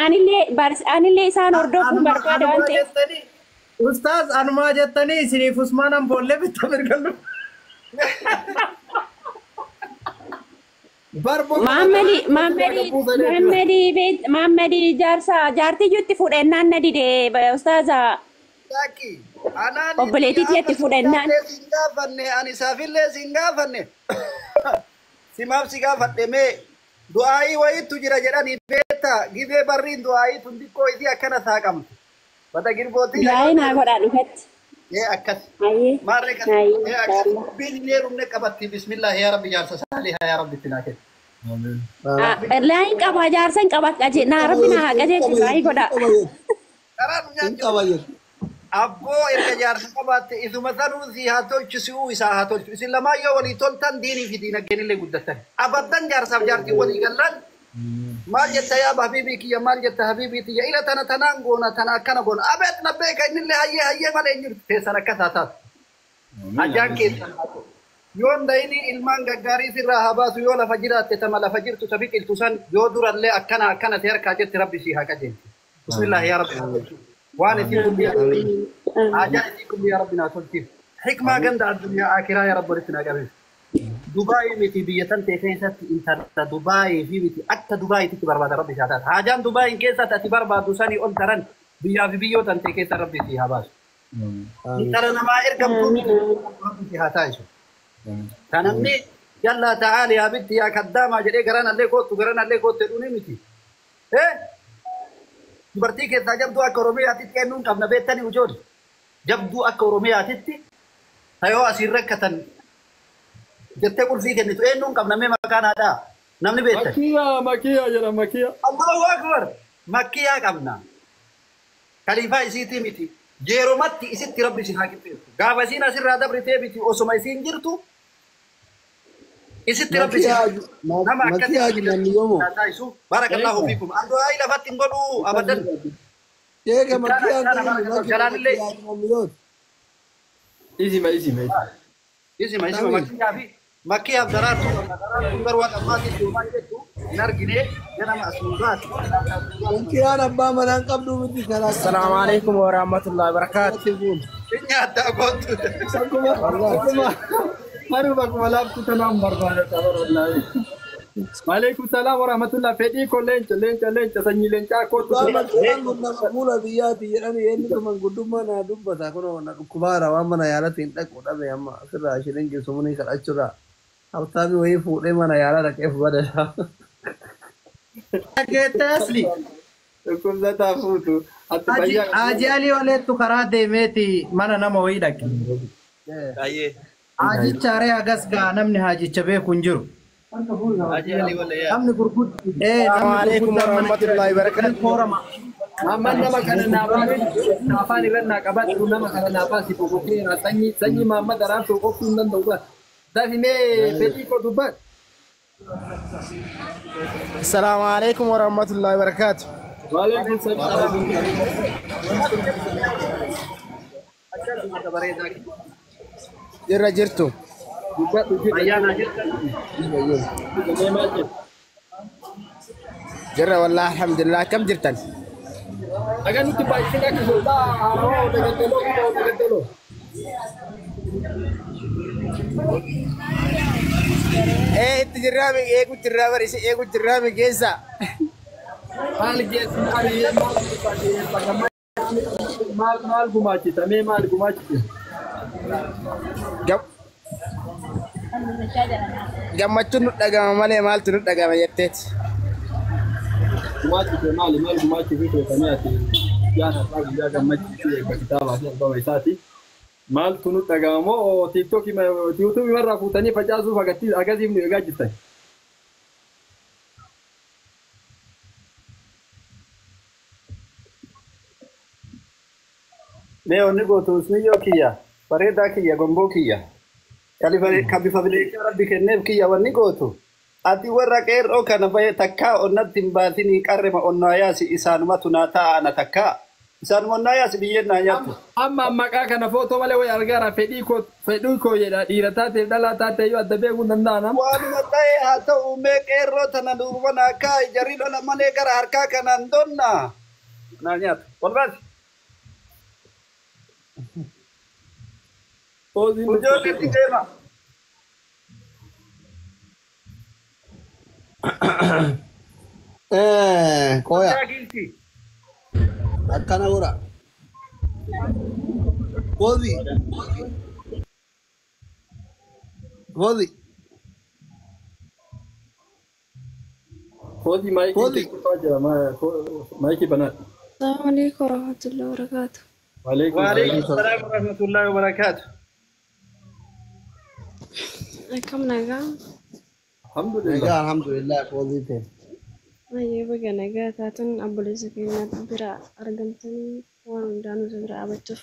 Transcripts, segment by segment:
Anillee isaan hordofuun barbaada waan ta'eef. Ustaaz anumaa jettanii isiniif Usmaan amboollee bitta mirgallu. Maammadi jaarsa jaartiyyuu itti fuudhennaan na dide ustaaza. Obboleettiitti itti fuudhennaan. Ani isaafillee siin gaafanne. Simaaf si gaafadhe mee du'aayii wayiitu jira jedhanii beektaa gibee barriin du'aayii tun xiqqoo isii akkana saaqamtu. Bata girbootii. Du'aayii naa godhaa dhufetti. Ee akkas. Maarree kan ee akkas. Dubbiin hin heerumne qabatti bismillah yaa rabbi jaarsa saalihaa yaa rabbi itti naa kenni. Laayin qaba jaarsa hin qaba qaje naa rabbi naa haa qajeelchu du'aayii godhaa. Karaa dhunyaa Abboo erga jaarsa qabaatte isuma sanuu si haa tolchu si'uu isaa haa tolchu. Isin lamaan yoo walii toltan diinii fi diinagdeen illee guddattan. Abaddan jaarsaaf jaartiin walii gallan maal jetta yaa habiibii kiyya maal jetta habiibii tiyya ila tana tanaan goona tana akkana goona. Abeet na beeka innillee hayyee hayyee malee hin jirtu teessan akkas haa taatu. Ajaan keessan haa ta'u. Yoon dayini ilmaan gaggaarii sirraa haa baasu yoo lafa jiraatte tama lafa jirtu ta biqiltu san yoo durallee akkana akkana si harkaa jetti rabbi si haa qajeelchu. Bismillah yaa rabbi haa tolchu. Waan isin kun haajaa isin kun yaa rabbi naa tolchiif. Hikmaa ganda addunyaa akiraa yaa rabbi walitti naa qabeessu. Dubaayii miti biyya tan ta'e keessatti intala Dubaayii fi miti akka Dubaayiitti barbaada rabbi isaa taata. Haajaan Dubaayiin keessatti ati barbaadu sanii ol daran biyyaa fi biyyoo tan ta'e keessa rabbi si haa baasu. Intala namaa ergamtuu miti rabbi si haa taasisu. Kanamni yallaa ta'aali yaa bitti yaa kaddaamaa jedhee garanallee koottu garanallee koottu jedhuuni miti. Dubartii keessaa jabduu akka Oromiyaatitti kennuu hin qabna beektanii ijoollee. Jabduu akka Oromiyaatitti tayoo asiin rakkatan jettee qulfii kennitu eenyuu hin qabna mee maqaan haadhaa namni beektan. Makkiyaa makkiyaa jedha makkiyaa. Allahu akbar makkiyaa qabna. Kaliifaa isiitii miti. Yeromatti isitti rabbi isin haa qixxeessu. Gaafa isiin asirraa dabritee miti osoma isiin jirtu isitti rabbi isin nama akkasii taasisu. Barakallahu fiikum. Andu'aa lafatti hin godhuu abadan. Eega makkiyaan Jalaalillee. Isima isima. Isima isima makkiyaa fi makkiyaaf daraartuu qabna. Daraartuun garuu waan ammaatiin deemaa jettu hin argine ganama asii baati. Makkiyaan abbaa manaan qabdu miti karaa. Assalaamu alaikum wa rahmatullahi wa barakaatuh. Nyaata kootu. Akkuma akkuma haruma akkuma laaftu tanaan barbaada tabar wallaahi. Waalaikum salaam wa rahmatullah. Fedhii koo leenca leenca leenca sanyii leencaa kootu. Makkiyaan kun nama fuula biyyaati jedhanii eenyutu manguddummaa naa dubbata kunoo na dhukkubaara waan mana yaalatti hin dhaqu dhabe amma asirraa shilingi sumunii kadhachuudha. Habtaami wayii fuudhee mana yaalaa dhaqeef badadha. Dhageette asli. Dhukkubsataa fuutu. Ati fayyaa Haji Alii waleettu karaa deemeeti mana nama wayii dhaqe. Haajicha aree hagas ga'a namni haajicha beeku hin jiru. Namni Assalamu gurguddaan mana warahmatullahi wabarakatuh. koorama. Mamman nama kana naafaan afaan irra naa qabadhu nama kana naafaan si boqoteera sanyii sanyii Mahammad Araabsoo qoftuu hin danda'u bara. Dafi mee fedhii koo dubbadhu. Assalamu alaikum warahmatullahi wabarakatuh. Waalaikum salaam. Jirra jirtu. Dubbadhu jirra. Ayyaana jirta. Mee maal jettu? Jirra wallahi alhamdulillah kam jirtan? Dhagaa nutti baay'isee akka sodaa haarawaa odeeggatteloo odeeggatteloo. Itti jirraa eegu jirraa bari isi eegu jirraa mi keessa. Maal geessu maal maal maal gumaachita mee maal gumaachite? Gammachuun nu dhagama malee maaltu nu dhagama jetteeti. Gumaachite maali maal gumaachite toofanii ati guyyaa har'aa guyyaa gammachiisuu eebba kitaabaa fi albama isaati. Maaltu nu dhagama moo tiiktookii yuutuubii irraa fuutanii facaasuuf agasiif nu eegaa jirtan? Mee onni gootu usmiyyoo kiyya bareedaa kiyya gomboo kiyya kan bifa bileessaa rabbi kenneef kiyya wanni gootu ati warra qeerroo kana bahe takkaa onnatti hin baasinii qarrema onnaa yaasi isaanumatu naa ta'a ana takkaa Isaan monnaa yaas biyyeen naa nyaattu. Amma maqaa kana footoo malee wayi argaara fedhii koo jedha dhiira taateef dhalaa taatee yoo adda beekuu danda'an. Waanuma ta'e haa ta'u mee qeerroo tana durba naa kaa'i jarri dhala malee gara harkaa kanaan donna. Naa nyaatu. Wal baasi. Ijoollee itti deema. Qoya akkana godha. Fozi. Fozi. Fozi maayikii jira maayikii banaadha. Assalamu alaikum warahmatullahi wabarakatuh. Waalaikum salaam warahmatullahi wabarakatuh. Akkam nagaa? Alhamdulillah. Nagaa alhamdulillah fozi ta'e. Baay'ee baga nagaa taatan obboleessa keenya bira argamtanii waan hundaanuu isa bira dhaabachuuf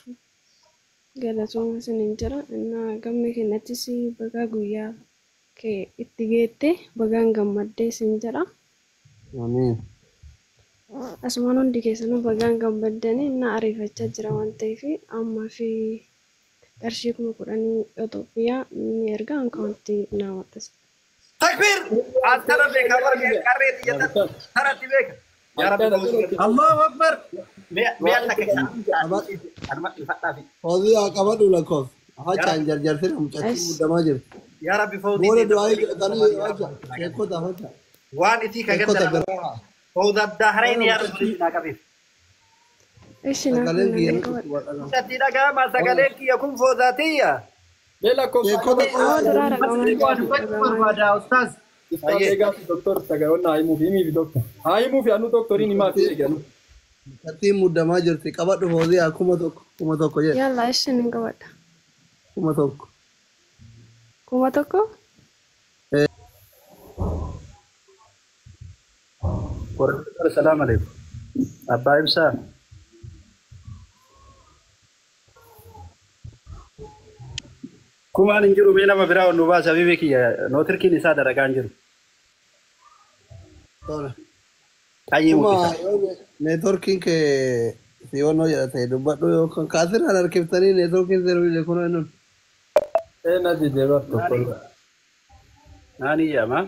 galatooma isiniin jira. Innaa gammee keenyattis bagaa guyyaa kee itti geette bagaan gammaddee isin jedha. Amiin. Asumaan hundi keessanuu bagaan gammaddanii innaa ariifachaa jira waan ta'eef ammaa fi qarshii 10,000 Itoophiyaa ni erga akkaawuntii naa maxxansa. Takbir! Antara beeka barge qarreeti jettan taratti beeka. Yaa Rabbi Allahu Akbar. Mi'a takka anuma ifadhaa fi. Fozi haa qabadhu lakkoofsa. Afachaan jarjartee mucattii muddamaa jirti. Yaa Rabbi fawdii. Booda du'aa godhatanii afacha. Sheekota afacha. Waan itii ka Sheekota ganda biraa. fawda dahreen yaa Rabbi naa qabeef. Ishi naaf Sagaleen kiyya hin nutti qabadhu. wadhagama. Mucattii dhaga'ama sagaleen kiyya kun fawdaatiyya. Mee lakkoofsa Sheekota Awwa duraa raqamaan Waa dubbachuu barbaada ustaaz. Ustaaz eegaa fi doktor sagayoonni haa himuuf himiif doktor. Haa himuuf anu doktoriin himaa fi eeganu. Mucattiin muddamaa jirti. Qabadhu Fozi haa 1000 1000 jedhe. Yalla ishi ni qabadha. 1000. 1000? Salaam alaikum. Abbaa Ibsaa. Kumaan hin jiru mee nama biraa ol nu baasa habiibi kiyya nootirkiin isaa dalagaa hin jiru. Tole. Qayyii Kuma mul'isa. yoo neetworkiin kee si'oonnoo jedha ta'e dubbadhu yookaan kaasirraan harkiftanii neetworkiin seeruu kun eenyuun. Ee na dide bar tokko. Naani jedhama.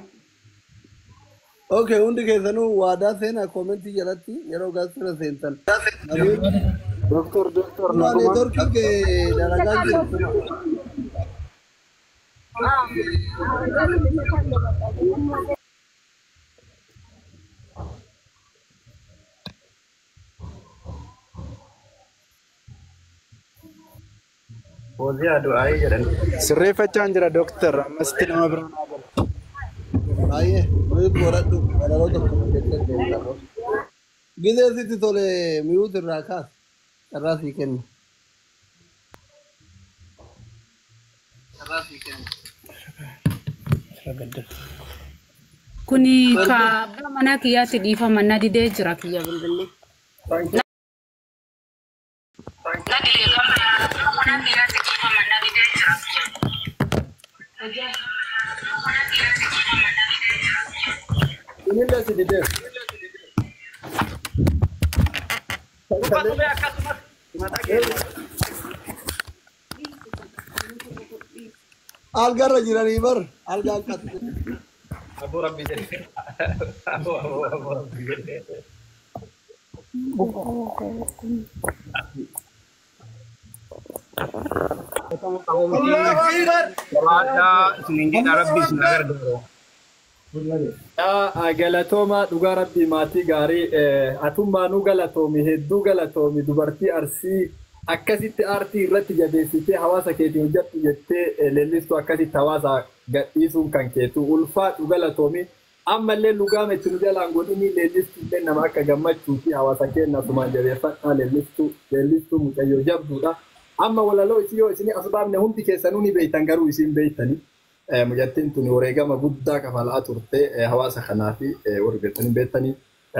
Okay, hundi keessanuu waadaa seenaa koomentii jalatti yeroo gaazexaa seentan. Doktor doktor Kuma naguma. neetworkiin kee dalagaa jiru. Fooziyaa du'aayii jedhan. Sirreeffachaan jira doktor ammasitti nama biraa naa galcha. Baay'ee miyuut godhadhu walaloo tokko jettee deemta. Gizee sitti tole miyuut irraa kaas carraa sii kenna. Kuni ka abbaa manaa kiyyaatti dhiifama na didee jira kiyya bilbilli. Na didee abbaa manaa kiyyaatti dhiifama na didee jira kiyya. Inillee si dideera. Dubbatu mee akkasumas mataa keenya. Algarra jiranii bar algaan qatte. Aboo Rabbi jedhe. Aboo aboo aboo Rabbi jedhe. Allahu Akbar. Jabaadhaa isiniin jedha rabbi isin haa gargaaru. Yaa galatoomaa dhugaa rabbii maatii gaarii atummaanuu galatoomi hedduu galatoomi dubartii arsii akkasitti aartii irratti jabeessitee hawaasa keetii hojjattu jettee leellistuu akkasitti hawaasa gadhiisuun kan keetu ulfaadhu galatoomi ammallee lugaama itti nu jalaan godhini leellistuu illee nama akka gammachuu fi hawaasa keenya asumaan jabeeffadhaa leellistuu leellistuu mucayyoo jabduudha. Amma walaloo isii yoo isinii as baafne hundi keessanuu ni beeytan garuu isiin beeytanii. Mucattiin tun wareegama guddaa kafalaa turte hawaasa kanaa fi warri beektanii beektanii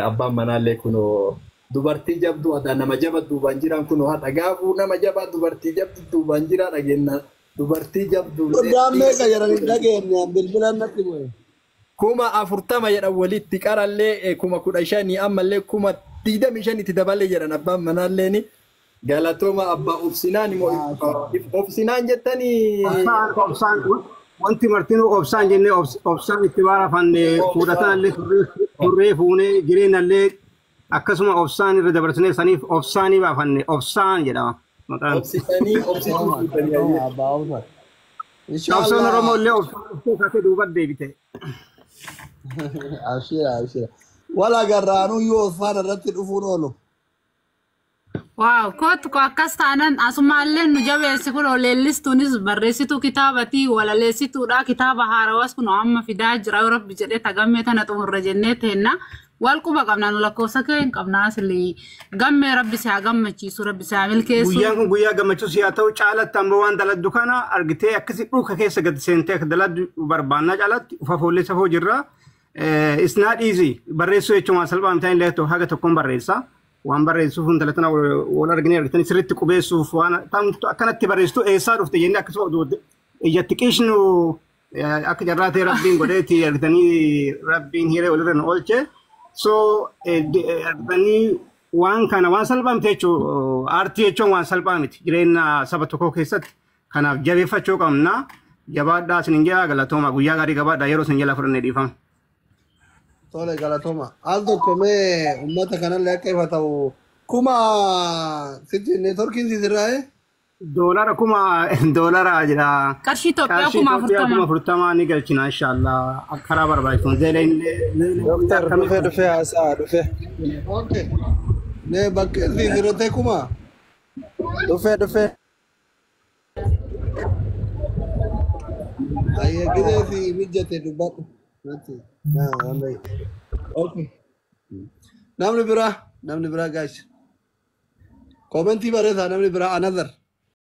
abbaan manaallee kunoo dubartii jabduu aadaa nama jaba duubaan jiraan kunoo haadha gaafuu nama jabaa dubartii jabduu duubaan jiraa dhageenya dubartii jabduu. Soddaan meeqa jedhanii dhageenye bilbilaan natti bu'e. 40,000 jedhan walitti qarallee 15,000 ammallee 25 itti dabalee jedhan abbaan manaalleeni. Galatooma abbaa obsinaan immoo obsinaan jettanii. Obsaan obsaan wanti martinuu obsaan jennee obsaan itti baarafanne fuudhatan illee turree fuunee jireenya illee akkasuma obsaan irra dabarsinee saniif obsaanii baafanne obsaan jedhama maqaan. Obsitanii obsituu fuutanii ayyee. Abbaa obsa. Qabsoon Oromoo Inshallah. illee obsaan dhuftee kaatee duuba deebite. Abshira abshira. Wal agarraanuu yoo osfaan irratti dhufuun oolu. Waaw, kootu ko akkas taanan asumaallee nu jabeessi kun leellistuunis barreessituu kitaabatii walaleessituudha kitaaba haarawas kun amma fidaa jira yoo rabbi jedhee tagammee tana xumurra jennee teenna wal quba qabna nu lakkoofsa kee hin qabna asli gammee rabbi si haa gammachiisu rabbi si haa milkeessu. Guyyaan kun guyyaa gammachuu si haa ta'u caalatti ammoo waan daladdu kana argitee akkasi dhuka keessa gadi seentee akka daladdu barbaannaa caalatti ufa foollee safoo jirra. It's not easy. Barreessuu jechuun waan salphaa miti illee haga tokkoon barreessa. Waan barreessuuf intala tana wal arginee argitanii sirriitti qubeessuuf waan tamtu akkanatti barreessitu eessaa dhufte jennee akkasuma ijatti qishnu akka carraa ta'e rabbiin godheeti argitanii rabbiin hiree walirra nu oolche. So argitanii waan kana waan salphaa miti jechuun aartii jechuun waan salphaa miti jireenya saba tokkoo keessatti kanaaf jabeeffachuu qabna. Jabaadhaa isin jedha galatooma guyyaa gaarii gabaadhaa yeroo isin jala fudhannee dhiifama. Tole galatooma. Al tokko mee uummata kanallee akka ifa ta'u kuma sitti neetworkiin sisirraa'e. Doolara kuma doolara jedha. Qarshii Itoophiyaa Qarshii kuma Itoophiyaa kuma 40. 40 ni galchina inshallah karaa barbaachisuun. Zeeleen Doktar dhufe dhufe haasa'a dhufe. Okay. Nee bakkee sisirratee kuma. Dhufe dhufe. Ayyee gidee si mijjate dubbadhu. Natti. Naa waan bahe. Okay. Namni biraa namni biraa guys. Commentii barreessaa namni biraa another.